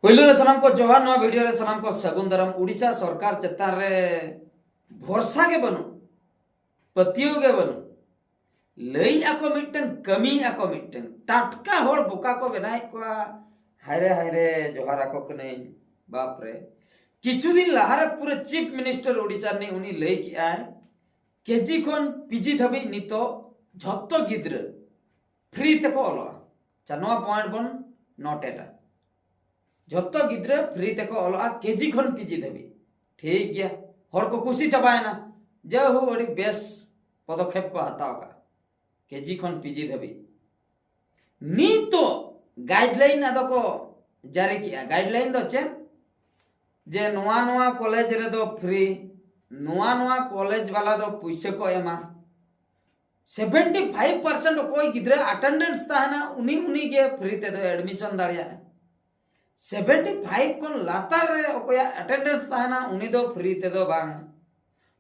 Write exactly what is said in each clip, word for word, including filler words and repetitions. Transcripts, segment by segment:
ᱯᱳᱭᱞᱳ ᱨᱮ ᱥᱟᱱᱟᱢ ᱠᱚ ᱡᱚᱦᱟᱨ᱾ ᱱᱚᱣᱟ ᱵᱷᱤᱰᱤᱭᱳ ᱨᱮ ᱥᱟᱱᱟᱢ ᱠᱚ ᱥᱟᱹᱜᱩᱱ ᱫᱟᱨᱟᱢ᱾ ᱩᱲᱤᱥᱥᱟ ᱥᱚᱨᱠᱟᱨ ᱪᱮᱛᱟᱱ ᱨᱮ ᱵᱷᱚᱨᱥᱟ ᱜᱮ ᱵᱟᱹᱱᱩᱜ, ᱯᱟᱹᱛᱭᱟᱹᱣ ᱜᱮ ᱵᱟᱹᱱᱩᱜ᱾ ᱞᱟᱹᱭᱮᱜᱼᱟ ᱠᱚ ᱢᱤᱫᱴᱟᱝ, ᱠᱟᱹᱢᱤᱭᱮᱜᱼᱟ ᱠᱚ ᱢᱤᱫᱴᱟᱝ, ᱴᱟᱴᱠᱟ ᱦᱚᱲ ᱵᱚᱠᱟ ᱠᱚ ᱵᱮᱱᱟᱣᱮᱫ ᱠᱚᱣᱟ᱾ ᱦᱟᱭᱨᱮ ᱦᱟᱭᱨᱮ, ᱡᱚᱦᱟᱨ ᱟᱠᱚ ᱠᱟᱹᱱᱟᱹᱧ᱾ ᱵᱟᱯ ᱨᱮ, ᱠᱤᱪᱷᱩ ᱫᱤᱱ ᱞᱟᱦᱟᱨᱮ ᱯᱩᱨᱟᱹ ᱪᱤᱯ ᱢᱤᱱᱤᱥᱴᱟᱨ ᱩᱲᱤᱥᱥᱟ ᱨᱤᱱᱤᱡ, ᱩᱱᱤ ᱞᱟᱹᱭ ᱠᱮᱜᱼᱟᱭ ᱠᱮᱡᱤ ᱠᱷᱚᱱ ᱯᱤᱡᱤ ᱫᱷᱟᱹᱵᱤᱡ ᱱᱤᱛᱚᱜ ᱡᱷᱚᱛᱚ ᱜᱤᱫᱽᱨᱟᱹ ᱯᱷᱨᱤ ᱛᱮᱠᱚ ᱚᱞᱚᱜᱼᱟ᱾ ᱟᱪᱪᱷᱟ, ᱱᱚᱣᱟ ᱯᱚᱭᱮᱱᱴ ᱵᱚᱱ ᱱᱳᱴ ᱮᱫᱟ᱾ ᱡᱷᱚᱛᱚ ᱜᱤᱫᱽᱨᱟᱹ ᱯᱷᱨᱤ ᱛᱮᱠᱚ ᱚᱞᱚᱜᱼᱟ, ᱠᱮᱡᱤ ᱠᱷᱚᱱ ᱯᱤᱡᱤ ᱫᱷᱟᱹᱵᱤᱡ᱾ ᱴᱷᱤᱠ ᱜᱮᱭᱟ, ᱦᱚᱲ ᱠᱚ ᱠᱩᱥᱤ ᱪᱟᱵᱟᱭᱮᱱᱟ, ᱡᱟᱭᱦᱳᱠ, ᱟᱹᱰᱤ ᱵᱮᱥ ᱯᱚᱫᱚᱠᱷᱮᱯ ᱠᱚ ᱦᱟᱛᱟᱣ ᱠᱟᱜᱼᱟ, ᱠᱮᱡᱤ ᱠᱷᱚᱱ ᱯᱤᱡᱤ ᱫᱷᱟᱹᱵᱤᱡ᱾ ᱱᱤᱛᱚᱜ ᱜᱟᱭᱤᱰᱞᱟᱭᱤᱱ ᱟᱫᱚ ᱠᱚ ᱡᱟᱹᱨᱤ ᱠᱮᱜᱼᱟ᱾ ᱜᱟᱭᱤᱰᱞᱟᱭᱤᱱ ᱫᱚ ᱪᱮᱫ? ᱡᱮ ᱱᱚᱣᱟ ᱱᱚᱣᱟ ᱠᱚᱞᱮᱡᱽ ᱨᱮᱫᱚ ᱯᱷᱨᱤ, ᱱᱚᱣᱟ ᱱᱚᱣᱟ ᱠᱚᱞᱮᱡᱽ ᱵᱟᱞᱟ ᱫᱚ ᱯᱩᱭᱥᱟᱹ ᱠᱚ ᱮᱢᱟ᱾ ᱥᱮᱵᱷᱮᱱᱴᱤ ᱯᱷᱟᱭᱤᱵᱷ ᱯᱟᱨᱥᱮᱱᱴ ᱚᱠᱚᱭ ᱜᱤᱫᱽᱨᱟᱹ ᱟᱴᱮᱱᱰᱮᱱᱥ ᱛᱟᱦᱮᱱᱟ, ᱩᱱᱤ ᱩᱱᱤ ᱜᱮ ᱯᱷᱨᱤ ᱛᱮᱫᱚ ᱮᱰᱢᱤᱥᱚᱱ ᱫᱟᱲᱮᱭᱟᱜᱼᱟ᱾ ᱥᱮᱵᱷᱮᱱᱴᱤ ᱯᱷᱟᱭᱤᱵᱷ ᱠᱷᱚᱱ ᱞᱟᱛᱟᱨ ᱨᱮ ᱚᱠᱚᱭᱟᱜ ᱟᱴᱮᱱᱰᱮᱱᱥ ᱛᱟᱦᱮᱱᱟ, ᱩᱱᱤ ᱫᱚ ᱯᱷᱨᱤ ᱛᱮᱫᱚ ᱵᱟᱝ᱾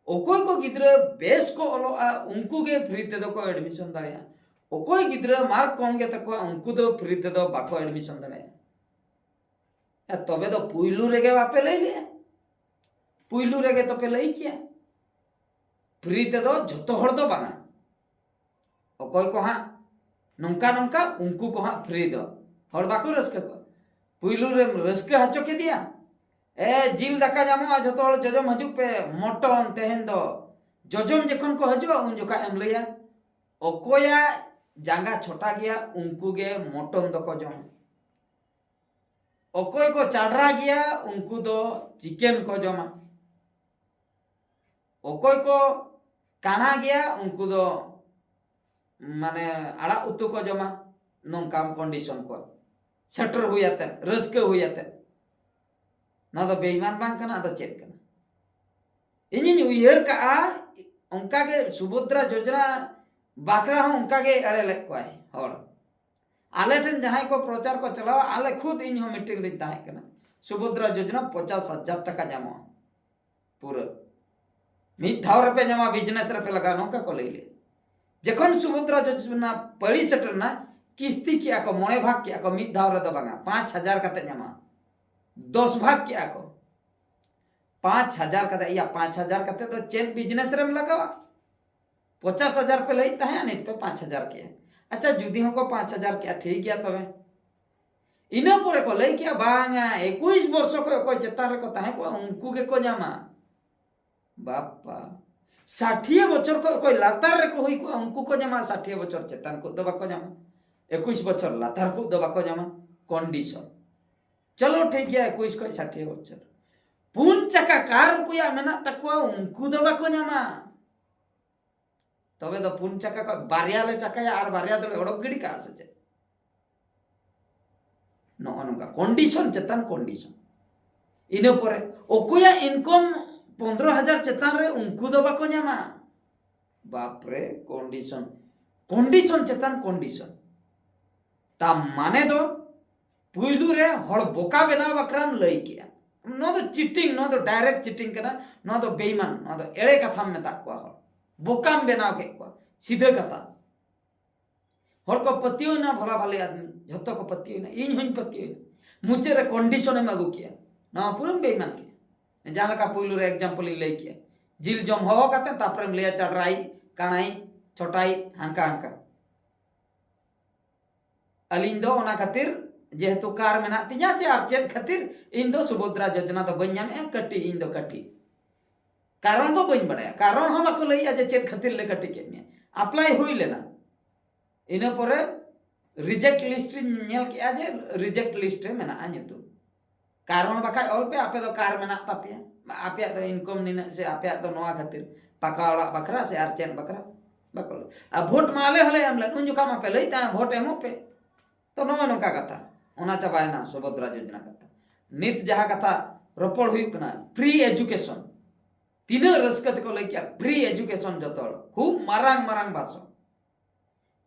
ᱚᱠᱚᱭ ᱠᱚ ᱜᱤᱫᱽᱨᱟᱹ ᱵᱮᱥ ᱠᱚ ᱚᱞᱚᱜᱼᱟ, ᱩᱱᱠᱩ ᱜᱮ ᱯᱷᱨᱤ ᱛᱮᱫᱚ ᱠᱚ ᱮᱰᱢᱤᱥᱚᱱ ᱫᱟᱲᱮᱭᱟᱜᱼᱟ᱾ ᱚᱠᱚᱭ ᱜᱤᱫᱽᱨᱟᱹ ᱢᱟᱨᱠ ᱠᱚᱢ ᱜᱮ ᱛᱟᱠᱚᱣᱟ, ᱩᱱᱠᱩ ᱫᱚ ᱯᱷᱨᱤ ᱛᱮᱫᱚ ᱵᱟᱠᱚ ᱮᱰᱢᱤᱥᱚᱱ ᱫᱟᱲᱮᱭᱟᱜᱼᱟ᱾ ᱮ, ᱛᱚᱵᱮ ᱫᱚ ᱯᱩᱭᱞᱩ ᱨᱮᱜᱮ ᱵᱟᱯᱮ ᱞᱟᱹᱭ ᱞᱮᱜᱼᱟ? ᱯᱩᱭᱞᱩ ᱨᱮᱜᱮ ᱛᱚᱯᱮ ᱞᱟᱹᱭ ᱠᱮᱭᱟ, ᱯᱷᱨᱤ ᱛᱮᱫᱚ ᱡᱷᱚᱛᱚ ᱦᱚᱲ ᱫᱚ ᱵᱟᱝᱟ᱾ ᱚᱠᱚᱭ ᱠᱚ ᱦᱟᱸᱜ ᱱᱚᱝᱠᱟ ᱱᱚᱝᱠᱟ, ᱩᱱᱠᱩ ᱠᱚ ᱦᱟᱸᱜ ᱯᱷᱨᱤ ᱫᱚ᱾ ᱦᱚᱲ ᱵᱟᱠᱚ ᱨᱟᱹᱥᱠᱟᱹ ᱠᱚᱜᱼᱟ? ᱯᱩᱭᱞᱩ ᱨᱮᱢ ᱨᱟᱹᱥᱠᱟᱹ ᱦᱚᱪᱚ ᱠᱮᱫᱮᱭᱟ, "ᱮ, ᱡᱤᱞ ᱫᱟᱠᱟ ᱧᱟᱢᱚᱜᱼᱟ, ᱡᱷᱚᱛᱚ ᱦᱚᱲ ᱡᱚᱡᱚᱢ ᱦᱤᱡᱩᱜ ᱯᱮ, ᱢᱚᱴᱚᱱ ᱛᱮᱦᱮᱧ ᱫᱚ᱾" ᱡᱚᱡᱚᱢ ᱡᱚᱠᱷᱚᱱ ᱠᱚ ᱦᱤᱡᱩᱜᱼᱟ, ᱩᱱ ᱡᱚᱠᱷᱟᱜ ᱮᱢ ᱞᱟᱹᱭᱟ, ᱚᱠᱚᱭᱟᱜ ᱡᱟᱸᱜᱟ ᱪᱷᱚᱴᱟ ᱜᱮᱭᱟ, ᱩᱱᱠᱩ ᱜᱮ ᱢᱚᱴᱚᱱ ᱫᱚᱠᱚ ᱡᱚᱢᱟ᱾ ᱚᱠᱚᱭ ᱠᱚ ᱪᱟᱰᱨᱟ ᱜᱮᱭᱟ, ᱩᱱᱠᱩ ᱫᱚ ᱪᱤᱠᱮᱱ ᱠᱚ ᱡᱚᱢᱟ᱾ ᱚᱠᱚᱭ ᱠᱚ ᱠᱟᱬᱟ ᱜᱮᱭᱟ, ᱩᱱᱠᱩ ᱫᱚ ᱢᱟᱱᱮ ᱟᱲᱟᱜ ᱩᱛᱩ ᱠᱚ ᱡᱚᱢᱟ᱾ ᱱᱚᱝᱠᱟᱢ ᱠᱚᱱᱰᱤᱥᱚᱱ ᱠᱚᱣᱟ, ᱥᱮᱴᱮᱨ ᱦᱩᱭ ᱟᱛᱮᱫ, ᱨᱟᱹᱥᱠᱟᱹ ᱦᱩᱭ ᱟᱛᱮᱫ᱾ ᱱᱚᱣᱟ ᱫᱚ ᱵᱮᱭᱤᱢᱟᱱ ᱵᱟᱝ ᱠᱟᱱᱟ? ᱟᱫᱚ ᱪᱮᱫ ᱠᱟᱱᱟ? ᱤᱧᱤᱧ ᱩᱭᱦᱟᱹᱨ ᱠᱟᱜᱼᱟ, ᱚᱱᱠᱟᱜᱮ ᱥᱩᱵᱷᱚᱫᱨᱟ ᱡᱳᱡᱚᱱᱟ ᱵᱟᱠᱷᱨᱟ ᱦᱚᱸ ᱚᱱᱠᱟᱜᱮ ᱮᱲᱮ ᱞᱮᱫ ᱠᱚᱣᱟᱭ ᱦᱚᱲ᱾ ᱟᱞᱮ ᱴᱷᱮᱱ ᱡᱟᱦᱟᱸᱭ ᱠᱚ ᱯᱨᱚᱪᱟᱨ ᱠᱚ ᱪᱟᱞᱟᱣᱟ, ᱟᱞᱮ ᱠᱷᱩᱫ, ᱤᱧ ᱦᱚᱸ ᱢᱤᱴᱤᱝ ᱨᱤᱧ ᱛᱟᱦᱮᱸ ᱠᱟᱱᱟ, ᱥᱩᱵᱷᱚᱫᱨᱟ ᱡᱳᱡᱚᱱᱟ ᱯᱚᱪᱟᱥ ᱦᱟᱡᱟᱨ ᱴᱟᱠᱟ ᱧᱟᱢᱚᱜᱼᱟ ᱯᱩᱨᱟᱹ᱾ ᱢᱤᱫ ᱫᱷᱟᱣ ᱨᱮᱯᱮ ᱧᱟᱢᱟ, ᱵᱤᱡᱽᱱᱮᱥ ᱨᱮᱯᱮ ᱞᱟᱜᱟᱣᱟ, ᱱᱚᱝᱠᱟ ᱠᱚ ᱞᱟᱹᱭ ᱞᱮᱫ᱾ ᱡᱚᱠᱷᱚᱱ ᱥᱩᱵᱷᱚᱫᱨᱟ ᱡᱳᱡᱚᱱᱟ ᱯᱟᱹᱲᱤ ᱥᱮᱴᱮᱨ ᱮᱱᱟ, ᱠᱤᱥᱛᱤ ᱠᱮᱜᱼᱟ ᱠᱚ, ᱢᱚᱬᱮ ᱵᱷᱟᱜᱽ ᱠᱮᱜᱼᱟ ᱠᱚ, ᱢᱤᱫ ᱫᱷᱟᱣ ᱨᱮᱫᱚ ᱵᱟᱝᱟ, ᱯᱟᱸᱪ ᱦᱟᱡᱟᱨ ᱠᱟᱛᱮ ᱧᱟᱢᱟ᱾ ᱫᱚᱥ ᱵᱷᱟᱜᱽ ᱠᱮᱜᱼᱟ ᱠᱚ᱾ ᱯᱟᱸᱪ ᱦᱟᱡᱟᱨ ᱠᱟᱛᱮ, ᱭᱟ, ᱯᱟᱸᱪ ᱦᱟᱡᱟᱨ ᱠᱟᱛᱮ ᱫᱚ ᱪᱮᱫ ᱵᱤᱡᱽᱱᱮᱥ ᱨᱮᱢ ᱞᱟᱜᱟᱣᱟ? ᱯᱚᱪᱟᱥ ᱦᱟᱡᱟᱨ ᱯᱮ ᱞᱟᱹᱭᱮᱫ ᱛᱟᱦᱮᱸᱫ, ᱱᱤᱛ ᱯᱮ ᱯᱟᱸᱪ ᱦᱟᱡᱟᱨ ᱠᱮᱜᱼᱟ᱾ ᱟᱪᱪᱷᱟ, ᱡᱩᱫᱤ ᱦᱚᱸᱠᱚ ᱯᱟᱸᱪ ᱦᱟᱡᱟᱨ ᱠᱮᱜᱼᱟ, ᱴᱷᱤᱠ ᱜᱮᱭᱟ ᱛᱚᱵᱮ᱾ ᱤᱱᱟᱹ ᱯᱚᱨᱮ ᱠᱚ ᱞᱟᱹᱭ ᱠᱮᱜᱼᱟ, ᱵᱟᱝᱟ, ᱮᱠᱩᱥ ᱵᱚᱨᱥᱚ ᱠᱷᱚᱱ ᱚᱠᱚᱭ ᱪᱮᱛᱟᱱ ᱨᱮᱠᱚ ᱛᱟᱦᱮᱸ ᱠᱚᱜᱼᱟ, ᱩᱱᱠᱩ ᱜᱮᱠᱚ ᱧᱟᱢᱟ᱾ ᱵᱟᱯᱟ, ᱥᱟᱴᱷᱤᱭᱟᱹ ᱵᱚᱪᱷᱚᱨ ᱠᱷᱚᱱ ᱚᱠᱚᱭ ᱞᱟᱛᱟᱨ ᱨᱮᱠᱚ ᱦᱩᱭ ᱠᱚᱜᱼᱟ, ᱩᱱᱠᱩ ᱠᱚ ᱧᱟᱢᱟ᱾ ᱥᱟᱴᱷᱤᱭᱟᱹ ᱵᱚᱪᱷᱚᱨ ᱪᱮᱛᱟᱱ ᱠᱚ ᱫᱚ ᱵᱟᱠᱚ ᱧᱟᱢᱟ, ᱮᱠᱩᱥ ᱵᱚᱪᱷᱚᱨ ᱞᱟᱛᱟᱨ ᱠᱚ ᱫᱚ ᱵᱟᱠᱚ ᱧᱟᱢᱟ᱾ ᱠᱚᱱᱰᱤᱥᱚᱱ, ᱪᱚᱞᱚ ᱴᱷᱤᱠ ᱜᱮᱭᱟ, ᱮᱠᱩᱥ ᱠᱷᱚᱱ ᱥᱟᱴᱷᱤᱭᱟᱹ ᱵᱚᱪᱷᱚᱨ᱾ ᱯᱩᱱ ᱪᱟᱠᱟ ᱠᱟᱨ ᱚᱠᱚᱭᱟᱜ ᱢᱮᱱᱟᱜ ᱛᱟᱠᱚᱣᱟ, ᱩᱱᱠᱩ ᱫᱚ ᱵᱟᱠᱚ ᱧᱟᱢᱟ᱾ ᱛᱚᱵᱮ ᱫᱚ ᱯᱩᱱ ᱪᱟᱠᱟ ᱠᱷᱚᱱ ᱵᱟᱨᱭᱟ ᱞᱮ ᱪᱟᱠᱟᱭᱟ ᱟᱨ ᱵᱟᱨᱭᱟ ᱫᱚᱞᱮ ᱚᱰᱚᱠ ᱜᱤᱰᱤ ᱠᱟᱜᱼᱟ ᱥᱮ ᱪᱮᱫ? ᱱᱚᱜᱼᱚ ᱱᱚᱝᱠᱟ ᱠᱚᱱᱰᱤᱥᱚᱱ ᱪᱮᱛᱟᱱ ᱠᱚᱱᱰᱤᱥᱚᱱ᱾ ᱤᱱᱟᱹ ᱯᱚᱨᱮ ᱚᱠᱚᱭᱟᱜ ᱤᱱᱠᱚᱢ ᱯᱚᱱᱫᱽᱨᱚ ᱦᱟᱡᱟᱨ ᱪᱮᱛᱟᱱ ᱨᱮ, ᱩᱱᱠᱩ ᱫᱚ ᱵᱟᱠᱚ ᱧᱟᱢᱟ᱾ ᱵᱟᱯᱨᱮ, ᱠᱚᱱᱰᱤᱥᱚᱱ, ᱠᱚᱱᱰᱤᱥᱚᱱ ᱪᱮᱛᱟᱱ ᱠᱚᱱᱰᱤᱥᱚᱱ᱾ ᱛᱟ ᱢᱟᱱᱮ ᱫᱚ ᱯᱩᱭᱞᱩ ᱨᱮ ᱦᱚᱲ ᱵᱚᱠᱟ ᱵᱮᱱᱟᱣ ᱵᱟᱠᱷᱨᱟᱢ ᱞᱟᱹᱭ ᱠᱮᱜᱼᱟ᱾ ᱱᱚᱣᱟ ᱫᱚ ᱪᱤᱴᱤᱝ, ᱱᱚᱣᱟ ᱫᱚ ᱰᱟᱭᱨᱮᱠᱴ ᱪᱤᱴᱤᱝ ᱠᱟᱱᱟ, ᱱᱚᱣᱟ ᱫᱚ ᱵᱮᱭᱢᱟᱱ, ᱱᱚᱣᱟ ᱫᱚ ᱮᱲᱮ ᱠᱟᱛᱷᱟᱢ ᱢᱮᱛᱟᱜ ᱠᱚᱣᱟ᱾ ᱦᱚᱲ ᱵᱚᱠᱟᱢ ᱵᱮᱱᱟᱣ ᱠᱮᱫ ᱠᱚᱣᱟ, ᱥᱤᱫᱷᱟᱹ ᱠᱟᱛᱷᱟ᱾ ᱦᱚᱲ ᱠᱚ ᱯᱟᱹᱛᱭᱟᱹᱣ ᱮᱱᱟ, ᱵᱷᱟᱞᱟ ᱵᱷᱟᱞᱤ ᱟᱫᱢᱤ, ᱡᱷᱚᱛᱚ ᱠᱚ ᱯᱟᱹᱛᱭᱟᱹᱣ ᱮᱱᱟ, ᱤᱧ ᱦᱚᱧ ᱯᱟᱹᱛᱭᱟᱹᱣ ᱮᱱᱟ᱾ ᱢᱩᱪᱟᱹᱫ ᱨᱮ ᱠᱚᱱᱰᱤᱥᱚᱱ ᱮᱢ ᱟᱹᱜᱩ ᱠᱮᱜᱼᱟ, ᱱᱚᱣᱟ ᱯᱩᱨᱟᱹᱢ ᱵᱮᱭᱢᱟᱱ ᱠᱮᱜᱼᱟ᱾ ᱡᱟᱦᱟᱸ ᱞᱮᱠᱟ ᱯᱩᱭᱞᱩ ᱨᱮ ᱮᱠᱡᱟᱢᱯᱚᱞ ᱤᱧ ᱞᱟᱹᱭ ᱠᱮᱜᱼᱟ, ᱡᱤᱞ ᱡᱚᱢ ᱦᱚᱦᱚ ᱠᱟᱛᱮ ᱛᱟᱨᱯᱚᱨᱮᱢ ᱞᱟᱹᱭᱟ ᱪᱟᱰᱨᱟᱭ, ᱠᱟᱬᱟᱭ, ᱪᱷᱚᱴᱟᱭ, ᱦᱟᱱᱠᱟ ᱦᱟᱱᱠᱟ᱾ ᱟᱹᱞᱤᱧ ᱫᱚ ᱚᱱᱟ ᱠᱷᱟᱹᱛᱤᱨ, ᱡᱮᱦᱮᱛᱩ ᱠᱟᱨ ᱢᱮᱱᱟᱜ ᱛᱤᱧᱟ ᱥᱮ ᱟᱨ ᱪᱮᱫ ᱠᱷᱟᱹᱛᱤᱨ, ᱤᱧ ᱫᱚ ᱥᱩᱵᱷᱚᱫᱨᱟ ᱡᱳᱡᱚᱱᱟ ᱫᱚ ᱵᱟᱹᱧ ᱧᱟᱢᱮᱜᱼᱟ, ᱠᱟᱹᱴᱤᱡ, ᱤᱧ ᱫᱚ ᱠᱟᱹᱴᱤᱡ᱾ ᱠᱟᱨᱚᱱ ᱫᱚ ᱵᱟᱹᱧ ᱵᱟᱲᱟᱭᱟ, ᱠᱟᱨᱚᱱ ᱦᱚᱸ ᱵᱟᱠᱚ ᱞᱟᱹᱭᱮᱜᱼᱟ ᱡᱮ ᱪᱮᱫ ᱠᱷᱟᱹᱛᱤᱨ ᱞᱮ ᱠᱟᱹᱴᱤᱡ ᱠᱮᱫ ᱢᱮᱭᱟ᱾ ᱟᱯᱞᱟᱭ ᱦᱩᱭ ᱞᱮᱱᱟ, ᱤᱱᱟᱹ ᱯᱚᱨᱮ ᱨᱤᱡᱮᱠᱴ ᱞᱤᱥᱴ ᱨᱤᱧ ᱧᱮᱞ ᱠᱮᱜᱼᱟ ᱡᱮ ᱨᱤᱡᱮᱠᱴ ᱞᱤᱥᱴ ᱨᱮ ᱢᱮᱱᱟᱜᱼᱟ ᱧᱩᱛᱩᱢ᱾ ᱠᱟᱨᱚᱱ ᱵᱟᱠᱷᱟᱡ ᱚᱞ ᱯᱮ, ᱟᱯᱮ ᱫᱚ ᱠᱟᱨ ᱢᱮᱱᱟᱜ ᱛᱟᱯᱮᱭᱟ, ᱟᱯᱮᱭᱟᱜ ᱫᱚ ᱤᱱᱠᱚᱢ ᱱᱤᱱᱟᱹᱜ ᱥᱮ ᱟᱯᱮᱭᱟᱜ ᱫᱚ ᱱᱚᱣᱟ ᱠᱷᱟᱹᱛᱤᱨ, ᱯᱟᱠᱟ ᱚᱲᱟᱜ ᱵᱟᱠᱷᱨᱟ ᱥᱮ ᱟᱨ ᱪᱮᱫ ᱵᱟᱠᱷᱨᱟ ᱵᱟᱠᱚ ᱞᱟᱹᱭ᱾ ᱟᱨ ᱵᱷᱳᱴ ᱢᱟ ᱟᱞᱮ ᱦᱚᱸᱞᱮ ᱮᱢ ᱞᱮᱫ, ᱩᱱ ᱡᱚᱠᱷᱟ ᱢᱟᱯᱮ ᱞᱟᱹᱭ ᱛᱟᱦᱮᱸ ᱵᱷᱳᱴ ᱮᱢᱚᱜ ᱯᱮ᱾ ᱛᱚ ᱱᱚᱜᱼᱚᱭ ᱱᱚᱝᱠᱟ ᱠᱟᱛᱷᱟ, ᱚᱱᱟ ᱪᱟᱵᱟᱭᱮᱱᱟ ᱥᱩᱵᱷᱚᱫᱨᱟ ᱡᱳᱡᱚᱱᱟ ᱠᱟᱛᱷᱟ᱾ ᱱᱤᱛ ᱡᱟᱦᱟᱸ ᱠᱟᱛᱷᱟ ᱨᱚᱯᱚᱲ ᱦᱩᱭᱩᱜ ᱠᱟᱱᱟ, ᱯᱷᱨᱤ ᱮᱡᱩᱠᱮᱥᱚᱱ, ᱛᱤᱱᱟᱹᱜ ᱨᱟᱹᱥᱠᱟᱹ ᱛᱮᱠᱚ ᱞᱟᱹᱭ ᱠᱮᱜᱼᱟ, ᱯᱷᱨᱤ ᱮᱡᱩᱠᱮᱥᱚᱱ ᱡᱚᱛᱚ ᱦᱚᱲ, ᱠᱷᱩᱵ ᱢᱟᱨᱟᱝ ᱢᱟᱨᱟᱝ ᱵᱷᱟᱥᱚᱱ᱾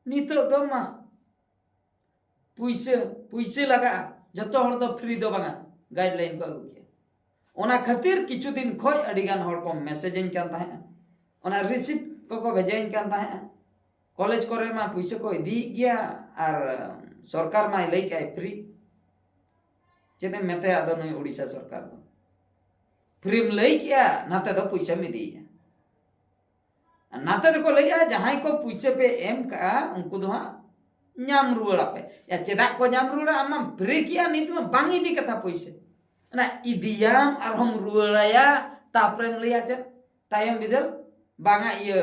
ᱱᱤᱛᱚᱜ ᱫᱚ ᱢᱟ ᱯᱩᱭᱥᱟᱹ, ᱯᱩᱭᱥᱟᱹ ᱞᱟᱜᱟᱜᱼᱟ, ᱡᱚᱛᱚ ᱦᱚᱲ ᱫᱚ ᱯᱷᱨᱤ ᱫᱚ ᱵᱟᱝᱟ, ᱜᱟᱭᱤᱰᱞᱟᱭᱤᱱ ᱠᱚ ᱟᱹᱜᱩ ᱠᱮᱜᱼᱟ᱾ ᱚᱱᱟ ᱠᱷᱟᱹᱛᱤᱨ ᱠᱤᱪᱷᱩ ᱫᱤᱱ ᱠᱷᱚᱡ ᱟᱹᱰᱤ ᱜᱟᱱ ᱦᱚᱲ ᱠᱚ ᱢᱮᱥᱮᱡᱽ ᱟᱹᱧ ᱠᱟᱱ ᱛᱟᱦᱮᱸᱜᱼᱟ, ᱚᱱᱟ ᱨᱤᱥᱤᱯᱴ ᱠᱚᱠᱚ ᱵᱷᱮᱡᱟᱧ ᱠᱟᱱ ᱛᱟᱦᱮᱸᱜᱼᱟ᱾ ᱠᱚᱞᱮᱡᱽ ᱠᱚᱨᱮ ᱢᱟ ᱯᱩᱭᱥᱟᱹ ᱠᱚ ᱤᱫᱤᱭᱮᱫ ᱜᱮᱭᱟ ᱟᱨ ᱥᱚᱨᱠᱟᱨ ᱢᱟᱭ ᱞᱟᱹᱭ ᱠᱟᱜᱼᱟᱭ ᱯᱷᱨᱤ᱾ ᱪᱮᱫ ᱮᱢ ᱢᱮᱛᱟᱭᱟ ᱟᱫᱚ ᱱᱩᱭ ᱳᱰᱤᱥᱟ ᱥᱚᱨᱠᱟᱨ ᱫᱚ? ᱯᱷᱨᱤᱢ ᱞᱟᱹᱭ ᱠᱮᱜᱼᱟ, ᱱᱟᱛᱮ ᱫᱚ ᱯᱩᱭᱥᱟᱹᱢ ᱤᱫᱤᱭᱮᱜᱼᱟ᱾ ᱟᱨ ᱱᱟᱛᱮ ᱫᱚᱠᱚ ᱞᱟᱹᱭᱮᱜᱼᱟ, ᱡᱟᱦᱟᱸᱭ ᱠᱚ ᱯᱩᱭᱥᱟᱹ ᱯᱮ ᱮᱢ ᱠᱟᱜᱼᱟ, ᱩᱱᱠᱩ ᱫᱚ ᱦᱟᱸᱜ ᱧᱟᱢ ᱨᱩᱣᱟᱹᱲ ᱟᱯᱮ᱾ ᱭᱟ, ᱪᱮᱫᱟᱜ ᱠᱚ ᱧᱟᱢ ᱨᱩᱣᱟᱹᱲᱟ? ᱟᱢ ᱢᱟᱢ ᱯᱷᱨᱤ ᱠᱮᱜᱼᱟ, ᱱᱤᱛ ᱢᱟ ᱵᱟᱝ ᱤᱫᱤ ᱠᱟᱛᱷᱟ ᱯᱩᱭᱥᱟᱹ᱾ ᱚᱱᱟ ᱤᱫᱤᱭᱟᱢ, ᱟᱨᱦᱚᱸᱢ ᱨᱩᱣᱟᱹᱲᱟᱭᱟ, ᱛᱟᱯᱚᱨᱮᱢ ᱞᱟᱹᱭᱟ ᱪᱮᱫ? ᱛᱟᱭᱚᱢ ᱵᱤᱫᱟᱹᱞ ᱵᱟᱝᱟ, ᱤᱭᱟᱹ,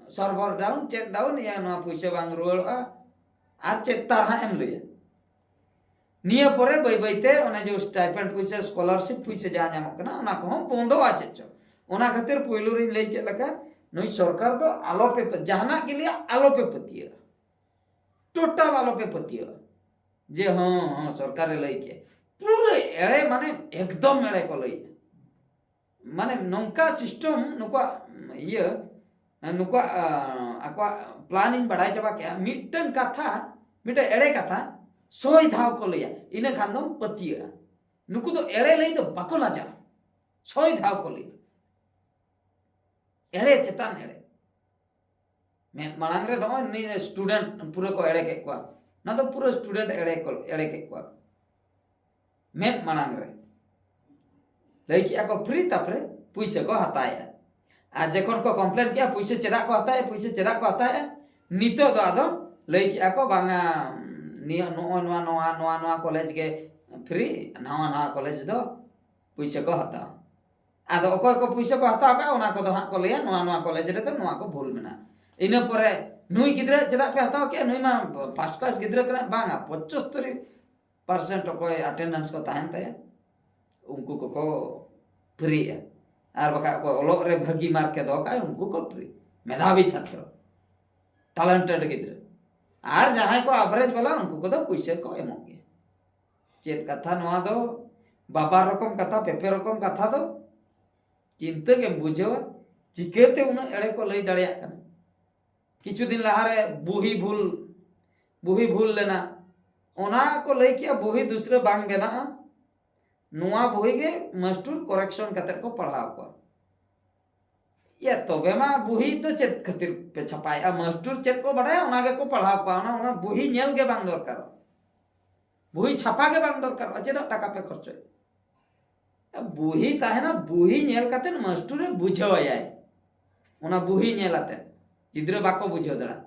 ᱥᱟᱨᱵᱷᱟᱨ ᱰᱟᱣᱩᱱ, ᱪᱮᱫ ᱰᱟᱣᱩᱱ, ᱤᱭᱟᱹ, ᱱᱚᱣᱟ ᱯᱩᱭᱥᱟᱹ ᱵᱟᱝ ᱨᱩᱣᱟᱹᱲᱚᱜᱼᱟ, ᱟᱨ ᱪᱮᱫ ᱛᱟᱨᱦᱟᱜ ᱮᱢ ᱞᱟᱹᱭᱟ᱾ ᱱᱤᱭᱟᱹ ᱯᱚᱨᱮ ᱵᱟᱹᱭ ᱵᱟᱹᱭ ᱛᱮ ᱚᱱᱟ ᱡᱮ ᱥᱴᱟᱭᱯᱮᱱᱰ ᱯᱩᱭᱥᱟᱹ, ᱥᱠᱚᱞᱟᱨᱥᱤᱯ ᱯᱩᱭᱥᱟᱹ ᱡᱟᱦᱟᱸ ᱧᱟᱢᱚᱜ ᱠᱟᱱᱟ, ᱚᱱᱟ ᱠᱚᱦᱚᱸ ᱵᱚᱱᱫᱚᱜᱼᱟ ᱪᱮᱫ ᱪᱚ᱾ ᱚᱱᱟ ᱠᱷᱟᱹᱛᱤᱨ ᱯᱩᱭᱞᱩ ᱨᱤᱧ ᱞᱟᱹᱭ ᱠᱮᱫ ᱞᱮᱠᱟ, ᱱᱩᱭ ᱥᱚᱨᱠᱟᱨ ᱫᱚ ᱟᱞᱚ ᱯᱮ ᱯᱟᱹ-, ᱡᱟᱦᱟᱱᱟᱜ ᱜᱮ ᱞᱟᱹᱭᱟ, ᱟᱞᱚ ᱯᱮ ᱯᱟᱹᱛᱭᱟᱹᱜᱼᱟ, ᱴᱳᱴᱟᱞ ᱟᱞᱚ ᱯᱮ ᱯᱟᱹᱛᱭᱟᱹᱜᱼᱟ᱾ ᱡᱮ ᱦᱚᱸ, ᱦᱚᱸ, ᱥᱚᱨᱠᱟᱨᱮ ᱞᱟᱹᱭ ᱠᱮᱫ, ᱯᱩᱨᱟᱹ ᱮᱲᱮ, ᱢᱟᱱᱮ ᱮᱠᱫᱚᱢ ᱮᱲᱮ ᱠᱚ ᱞᱟᱹᱭᱮᱫᱼᱟ᱾ ᱢᱟᱱᱮ ᱱᱚᱝᱠᱟ ᱥᱤᱥᱴᱮᱢ ᱱᱩᱠᱩᱣᱟᱜ, ᱤᱭᱟᱹ, ᱱᱩᱠᱩᱣᱟᱜ, ᱟ, ᱟᱠᱚᱣᱟᱜ ᱯᱞᱟᱱᱤᱧ ᱵᱟᱲᱟᱭ ᱪᱟᱵᱟ ᱠᱮᱜᱼᱟ᱾ ᱢᱤᱫᱴᱟᱝ ᱠᱟᱛᱷᱟ, ᱢᱤᱫᱴᱟᱝ ᱮᱲᱮ ᱠᱟᱛᱷᱟ ᱥᱚᱭ ᱫᱷᱟᱣ ᱠᱚ ᱞᱟᱹᱭᱟ, ᱤᱱᱟᱹ ᱠᱷᱟᱱ ᱫᱚᱢ ᱯᱟᱹᱛᱭᱟᱹᱜᱼᱟ᱾ ᱱᱩᱠᱩ ᱫᱚ ᱮᱲᱮ ᱞᱟᱹᱭ ᱫᱚ ᱵᱟᱠᱚ ᱞᱟᱡᱟᱜᱼᱟ, ᱥᱚᱭ ᱫᱷᱟᱣ ᱠᱚ ᱞᱟᱹᱭᱟ᱾ ᱮᱲᱮ ᱪᱮᱛᱟᱱ ᱮᱲᱮ᱾ ᱢᱮᱫ ᱢᱟᱲᱟᱝ ᱨᱮ ᱱᱚᱜᱼᱚᱭ ᱱᱤᱭᱟᱹ ᱥᱴᱩᱰᱮᱱᱴ ᱯᱩᱨᱟᱹ ᱠᱚ ᱮᱲᱮ ᱠᱮᱫ ᱠᱚᱣᱟ, ᱱᱚᱣᱟ ᱫᱚ ᱯᱩᱨᱟᱹ ᱥᱴᱩᱰᱮᱱᱴ ᱮᱲᱮ ᱠᱚ ᱮᱲᱮ ᱠᱮᱫ ᱠᱚᱣᱟ᱾ ᱢᱮᱫ ᱢᱟᱲᱟᱝ ᱨᱮ ᱞᱟᱹᱭ ᱠᱮᱜᱼᱟ ᱠᱚ ᱯᱷᱨᱤ, ᱛᱟᱯᱚᱨᱮ ᱯᱩᱭᱥᱟᱹ ᱠᱚ ᱦᱟᱛᱟᱣᱮᱜᱼᱟ᱾ ᱟᱨ ᱡᱚᱠᱷᱚᱱ ᱠᱚ ᱠᱚᱢᱯᱞᱮᱱ ᱠᱮᱜᱼᱟ, ᱯᱩᱭᱥᱟᱹ ᱪᱮᱫᱟᱜ ᱠᱚ ᱦᱟᱛᱟᱣᱮᱜᱼᱟ, ᱯᱩᱭᱥᱟᱹ ᱪᱮᱫᱟᱜ ᱠᱚ ᱦᱟᱛᱟᱣᱮᱜᱼᱟ, ᱱᱤᱛᱚᱜ ᱫᱚ ᱟᱫᱚ ᱞᱟᱹᱭ ᱠᱮᱜᱼᱟ ᱠᱚ, ᱵᱟᱝᱟ, ᱱᱤᱭᱟᱹ ᱱᱚᱜᱼᱚᱭ ᱱᱚᱣᱟ, ᱱᱚᱣᱟ, ᱱᱚᱣᱟ, ᱱᱚᱣᱟ ᱠᱚᱞᱮᱡᱽ ᱜᱮ ᱯᱷᱨᱤ, ᱱᱟᱣᱟ ᱱᱟᱣᱟ ᱠᱚᱞᱮᱡᱽ ᱫᱚ ᱯᱩᱭᱥᱟᱹ ᱠᱚ ᱦᱟᱛᱟᱣᱟ᱾ ᱟᱫᱚ ᱚᱠᱚᱭ ᱠᱚ ᱯᱩᱭᱥᱟᱹ ᱠᱚ ᱦᱟᱛᱟᱣ ᱠᱟᱜᱼᱟ, ᱚᱱᱟ ᱠᱚᱫᱚ ᱦᱟᱸᱜ ᱠᱚ ᱞᱟᱹᱭᱟ, ᱱᱚᱣᱟ, ᱱᱚᱣᱟ ᱠᱚᱞᱮᱡᱽ ᱨᱮᱫᱚ ᱱᱚᱣᱟ ᱠᱚ ᱵᱷᱩᱞ ᱢᱮᱱᱟᱜᱼᱟ᱾ ᱤᱱᱟᱹ ᱯᱚᱨᱮ, ᱱᱩᱭ ᱜᱤᱫᱽᱨᱟᱹ ᱪᱮᱫᱟᱜ ᱯᱮ ᱦᱟᱛᱟᱣ ᱠᱮᱜᱼᱟ, ᱱᱩᱭ ᱢᱟ ᱯᱷᱟᱥᱴ ᱠᱞᱟᱥ ᱜᱤᱫᱽᱨᱟᱹ ᱠᱟᱱᱟᱭ? ᱵᱟᱝᱟ, ᱯᱚᱸᱪᱟᱛᱛᱳᱨ ᱯᱟᱨᱥᱮᱱᱴ ᱚᱠᱚᱭ ᱟᱴᱮᱱᱰᱮᱱᱥ ᱠᱚ ᱛᱟᱦᱮᱱ ᱛᱟᱭᱟ, ᱩᱱᱠᱩ ᱠᱚᱠᱚ ᱯᱷᱨᱤᱜᱼᱟ᱾ ᱟᱨ ᱵᱟᱠᱷᱟᱡ ᱚᱠᱚᱭ ᱚᱞᱚᱜ ᱨᱮ ᱵᱷᱟᱹᱜᱤ ᱢᱟᱨᱠ ᱮ ᱫᱚᱦᱚ ᱠᱟᱜᱼᱟ, ᱩᱱᱠᱩ ᱠᱚ ᱯᱷᱨᱤ, ᱢᱮᱫᱷᱟᱵᱤ ᱪᱷᱟᱛᱨᱚ, ᱴᱮᱞᱮᱱᱴᱮᱰ ᱜᱤᱫᱽᱨᱟᱹ᱾ ᱟᱨ ᱡᱟᱦᱟᱸᱭ ᱠᱚ ᱟᱵᱷᱨᱮᱡᱽ ᱵᱟᱞᱟ, ᱩᱱᱠᱩ ᱠᱚᱫᱚ ᱯᱩᱭᱥᱟᱹ ᱠᱚ ᱮᱢᱚᱜ ᱜᱮᱭᱟ᱾ ᱪᱮᱫ ᱠᱟᱛᱷᱟ ᱱᱚᱣᱟ ᱫᱚ? ᱵᱟᱵᱟᱨ ᱨᱚᱠᱚᱢ ᱠᱟᱛᱷᱟ, ᱯᱮᱯᱮ ᱨᱚᱠᱚᱢ ᱠᱟᱛᱷᱟ ᱫᱚ᱾ ᱪᱤᱱᱛᱟᱹ ᱜᱮᱢ ᱵᱩᱡᱷᱟᱹᱣᱟ, ᱪᱤᱠᱟᱹᱛᱮ ᱩᱱᱟᱹᱜ ᱮᱲᱮ ᱠᱚ ᱞᱟᱹᱭ ᱫᱟᱲᱮᱭᱟᱜ ᱠᱟᱱᱟ? ᱠᱤᱪᱷᱩ ᱫᱤᱱ ᱞᱟᱦᱟᱨᱮ ᱵᱩᱦᱤ ᱵᱷᱩᱞ, ᱵᱩᱦᱤ ᱵᱷᱩᱞ ᱞᱮᱱᱟ, ᱚᱱᱟ ᱠᱚ ᱞᱟᱹᱭ ᱠᱮᱜᱼᱟ ᱵᱩᱦᱤ ᱫᱩᱥᱨᱟᱹ ᱵᱟᱝ ᱵᱮᱱᱟᱜᱼᱟ, ᱱᱚᱣᱟ ᱵᱩᱦᱤ ᱜᱮ ᱢᱟᱥᱴᱩᱨ ᱠᱚᱨᱮᱠᱥᱚᱱ ᱠᱟᱛᱮ ᱠᱚ ᱯᱟᱲᱦᱟᱣ ᱠᱚᱣᱟ᱾ ᱭᱟ, ᱛᱚᱵᱮ ᱢᱟ ᱵᱩᱦᱤ ᱫᱚ ᱪᱮᱫ ᱠᱷᱟᱹᱛᱤᱨ ᱯᱮ ᱪᱷᱟᱯᱟᱭᱮᱜᱼᱟ? ᱢᱟᱥᱴᱩᱨ ᱪᱮᱫ ᱠᱚ ᱵᱟᱰᱟᱭᱟ, ᱚᱱᱟ ᱜᱮᱠᱚ ᱯᱟᱲᱦᱟᱣ ᱠᱚᱣᱟ, ᱚᱱᱟ, ᱚᱱᱟ ᱵᱩᱦᱤ ᱧᱮᱞ ᱜᱮ ᱵᱟᱝ ᱫᱚᱨᱠᱟᱨᱚᱜ᱾ ᱵᱩᱦᱤ ᱪᱷᱟᱯᱟ ᱜᱮ ᱵᱟᱝ ᱫᱚᱨᱠᱟᱨᱚᱜᱼᱟ, ᱪᱮᱫᱟᱜ ᱴᱟᱠᱟ ᱯᱮ ᱠᱷᱚᱨᱪᱚᱭ? ᱵᱩᱦᱤ ᱛᱟᱦᱮᱱᱟ, ᱵᱩᱦᱤ ᱧᱮᱞ ᱠᱟᱛᱮ ᱢᱟᱥᱴᱩᱨᱮ ᱵᱩᱡᱷᱟᱹᱣᱟᱭᱟᱭ᱾ ᱚᱱᱟ ᱵᱩᱦᱤ ᱧᱮᱞ ᱟᱛᱮ ᱜᱤᱫᱽᱨᱟᱹ ᱵᱟᱠᱚ ᱵᱩᱡᱷᱟᱹᱣ ᱫᱟᱲᱮᱭᱟᱜᱼᱟ᱾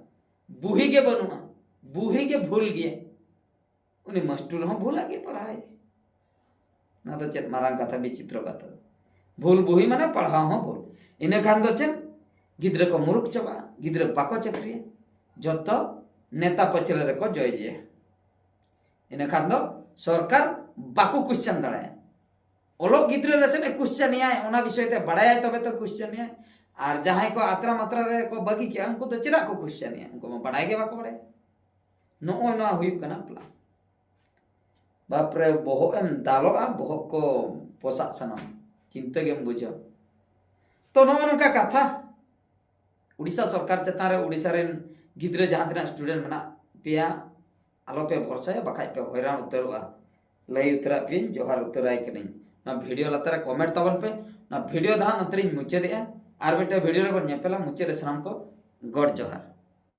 ᱵᱩᱦᱤ ᱜᱮ ᱵᱟᱹᱱᱩᱜᱼᱟ, ᱵᱩᱦᱤ ᱜᱮ ᱵᱷᱩᱞ ᱜᱮᱭᱟ᱾ ᱩᱱᱤ ᱢᱟᱥᱴᱩᱨ ᱦᱚᱸ ᱵᱷᱩᱞᱟᱜ ᱜᱮ ᱯᱟᱲᱦᱟᱣ ᱮᱭᱟ᱾ ᱚᱱᱟ ᱫᱚ ᱪᱮᱫ ᱢᱟᱨᱟᱝ ᱠᱟᱛᱷᱟ, ᱵᱤᱪᱤᱛᱨᱚ ᱠᱟᱛᱷᱟ? ᱵᱷᱩᱞ ᱵᱩᱦᱤ ᱢᱟᱱᱮ ᱯᱟᱲᱦᱟᱣ ᱦᱚᱸ ᱵᱷᱩᱞ᱾ ᱤᱱᱟᱹ ᱠᱷᱟᱱ ᱫᱚ ᱪᱮᱫ? ᱜᱤᱫᱽᱨᱟᱹ ᱠᱚ ᱢᱩᱨᱩᱠ ᱪᱟᱵᱟᱜᱼᱟ, ᱜᱤᱫᱽᱨᱟᱹ ᱵᱟᱠᱚ ᱪᱟᱹᱠᱨᱤᱭᱟ, ᱡᱚᱛᱚ ᱱᱮᱛᱟ ᱯᱟᱹᱪᱷᱞᱟᱹ ᱨᱮᱠᱚ ᱡᱚᱭ ᱡᱮᱭᱟ᱾ ᱤᱱᱟᱹ ᱠᱷᱟᱱ ᱫᱚ ᱥᱚᱨᱠᱟᱨ ᱵᱟᱠᱚ ᱠᱩᱥᱪᱟᱱ ᱫᱟᱲᱮᱭᱟᱜᱼᱟ᱾ ᱚᱞᱚᱜ ᱜᱤᱫᱽᱨᱟᱹ ᱨᱮ ᱪᱮᱫ ᱮ ᱠᱩᱥᱪᱟᱱᱮᱭᱟᱭ, ᱚᱱᱟ ᱵᱤᱥᱚᱭ ᱛᱮ ᱵᱟᱲᱟᱭᱟᱭ, ᱛᱚᱵᱮ ᱛᱚ ᱠᱩᱥᱪᱟᱱᱮᱭᱟᱭ᱾ ᱟᱨ ᱡᱟᱦᱟᱸᱭ ᱠᱚ ᱟᱛᱨᱟ ᱢᱟᱛᱨᱟ ᱨᱮ ᱠᱚ ᱵᱟᱹᱜᱤ ᱠᱮᱜᱼᱟ, ᱩᱱᱠᱩ ᱫᱚ ᱪᱮᱫᱟᱜ ᱠᱚ ᱠᱩᱥᱪᱟᱱᱮᱭᱟ? ᱩᱱᱠᱩ ᱢᱟ ᱵᱟᱲᱟᱭ ᱜᱮ ᱵᱟᱠᱚ ᱵᱟᱲᱟᱭᱟ᱾ ᱱᱚᱜᱼᱚᱭ ᱱᱚᱣᱟ ᱦᱩᱭᱩᱜ ᱠᱟᱱᱟ ᱯᱞᱟᱱ᱾ ᱵᱟᱯᱨᱮ, ᱵᱚᱦᱚᱜ ᱮᱢ ᱫᱟᱞᱚᱜᱼᱟ, ᱵᱚᱦᱚᱜ ᱠᱚ ᱯᱚᱥᱟᱜ ᱥᱟᱱᱟᱢ, ᱪᱤᱱᱛᱟᱹ ᱜᱮᱢ ᱵᱩᱡᱷᱟᱹᱣ᱾ ᱛᱚ ᱱᱚᱜᱼᱚ ᱱᱚᱝᱠᱟ ᱠᱟᱛᱷᱟ᱾ ᱩᱲᱤᱥᱥᱟ ᱥᱚᱨᱠᱟᱨ ᱪᱮᱛᱟᱱ ᱨᱮ, ᱩᱲᱤᱥᱥᱟ ᱨᱮᱱ ᱜᱤᱫᱽᱨᱟᱹ ᱡᱟᱦᱟᱸ ᱛᱤᱱᱟᱹᱜ student ᱢᱮᱱᱟᱜ ᱯᱮᱭᱟ, ᱟᱞᱚ ᱯᱮ ᱵᱷᱚᱨᱥᱟᱭᱟ, ᱵᱟᱠᱷᱟᱡ ᱯᱮ ᱦᱚᱭᱨᱟᱱ ᱩᱛᱟᱹᱨᱚᱜᱼᱟ᱾ ᱞᱟᱹᱭ ᱩᱛᱟᱹᱨᱟᱜ ᱯᱮᱭᱟᱹᱧ, ᱡᱚᱦᱟᱨ ᱩᱛᱟᱹᱨᱟᱭ ᱠᱟᱹᱱᱟᱹᱧ᱾ ᱱᱚᱣᱟ video ᱞᱟᱛᱟᱨ ᱨᱮ comment ᱛᱟᱵᱚᱱ ᱯᱮ᱾ ᱱᱚᱣᱟ video ᱫᱚ ᱦᱟᱸᱜ ᱱᱚᱛᱮ ᱨᱤᱧ ᱢᱩᱪᱟᱹᱫᱮᱜᱼᱟ᱾ ᱟᱨ ᱢᱤᱫᱴᱮᱱ video ᱨᱮᱵᱚᱱ ᱧᱮᱯᱮᱞᱟ᱾ ᱢᱩᱪᱟᱹᱫ ᱨᱮ ᱥᱟᱱᱟᱢ ᱠᱚ ᱜᱚᱰ ᱡᱚᱦᱟᱨ᱾